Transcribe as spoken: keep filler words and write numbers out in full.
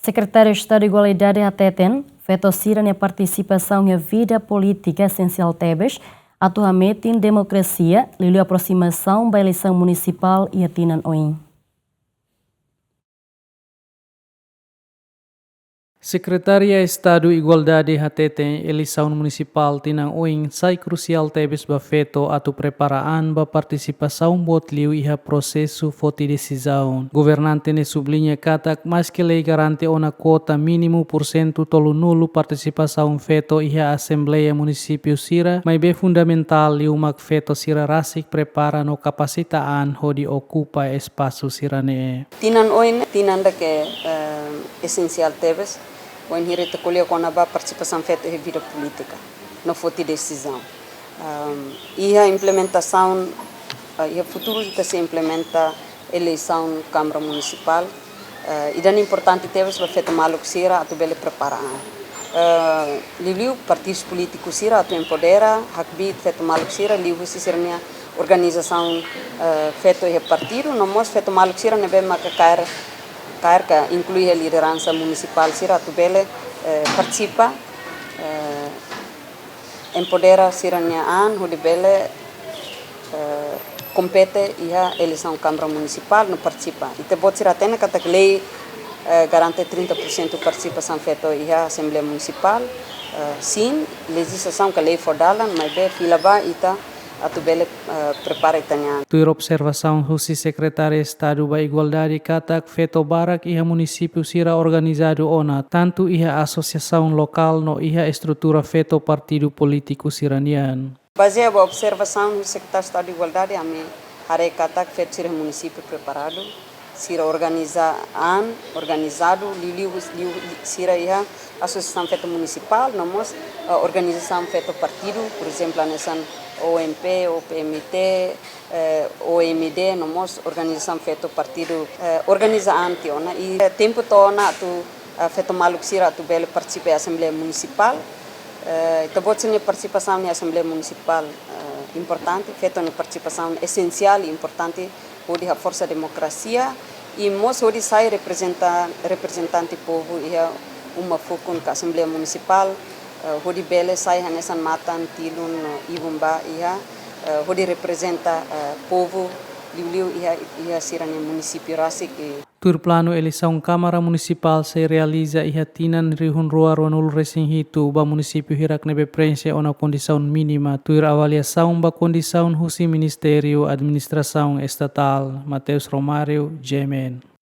Sekretáriu Estadu Igualdade hateten, feto sira-nia partisipasaun iha vida polítika esensiál tebes atu hametin demokrasia, liuliu aprosimasaun ba eleisaun munisipál iha tinan oin. Sekretária Estadu Igualdade hateten, eleisaun munisipál tinan oin sai krusiál tebes ba feto atu prepara an ba partisipasaun boot liu iha prosesu foti desizaun. Governante ne'e subliña katak, maske lei garante ona kuota mínimu pursentu tolunulu partisipasaun feto iha asembleia munisípiu sira, maibé fundamentál liu mak feto sira rasik prepara no kapasita an hodi okupa espasu sira-ne'e. Tinan oin, tinan ida ke, eh, esensiál tebes, ohin hira ita ko'alia kona-ba partisipasaun feto iha vida polítika no foti desizaun. Ehm, iha implementasaun, eh, iha futuru ita sei implementa eleisaun Kámara Munisipál, eh, ida-ne'e importante tebes ba feto maluk sira atu bele prepara an. Eh, liuliu partidu polítiku sira atu empodera, hakbiit feto maluk sira, liuhusi sira-nia organizasaun, eh, feto iha partidu, no mós feto maluk sira ne'ebé maka kaer, kaer ka inklui iha lideransa munisipál sira atu bele, eh, partisipa, eh, empodera sira-nia an hodi bele, eh, kompete iha eleisaun Kámara Munisipál no partisipa. Ita-boot sira hatene katak lei, eh, garante trinta pursentu partisipasaun feto iha Asembleia Munisipál, eh, sin, lejizlasaun ka lei fó dalan, maibé fila ba ita atu bele, eh, prepara ita-nia an. Tuir observasaun husi Sekretária Estadu ba Igualdade katak feto barak iha munisípiu sira organizadu ona, tantu iha asosiasaun lokál no iha estrutura feto partidu polítiku sira-nian. Bazeia ba observasaun husi Sekretáriu Estadu Igualdade, ami haree katak feto sira munisípiu preparadu, sira organiza an, organizadu, liuliu, liu, sira iha asosiasaun feto munisipál, no mós, eh, organizasaun feto partidu, por ezemplu, hanesan O M P, O P M T, eh, O M D, no mós organizasaun feto partidu, eh, organiza an tiha ona, i, eh, tempu to'o ona atu, eh, feto maluk sira atu bele partisipa iha Asembleia Munisipál. Eh, ita-boot sira-nia partisipasaun iha Asembleia Munisipál, eh, importante, feto nia partisipasaun esensiál i importante, hodi haforsa demokrasia, i mós hodi sai reprezenta-, reprezentante povu iha uma fukun ka Asembleia Munisipál, eh, hodi bele sai hanesan matan, tilun, no ibun ba iha, eh, hodi reprezenta, eh, povu liuliu iha, iha sira-nia munisípiu rasik i. Tuir planu eleisaun Kámara Munisipál sei realiza iha tinan rihun rua ruanulu resin hitu ba munisípiu hirak ne'ebé preenxe ona kondisaun mínima, tuir avaliasaun ba kondisaun husi Ministériu Administrasaun Estatál. Mateus Romário, G M N.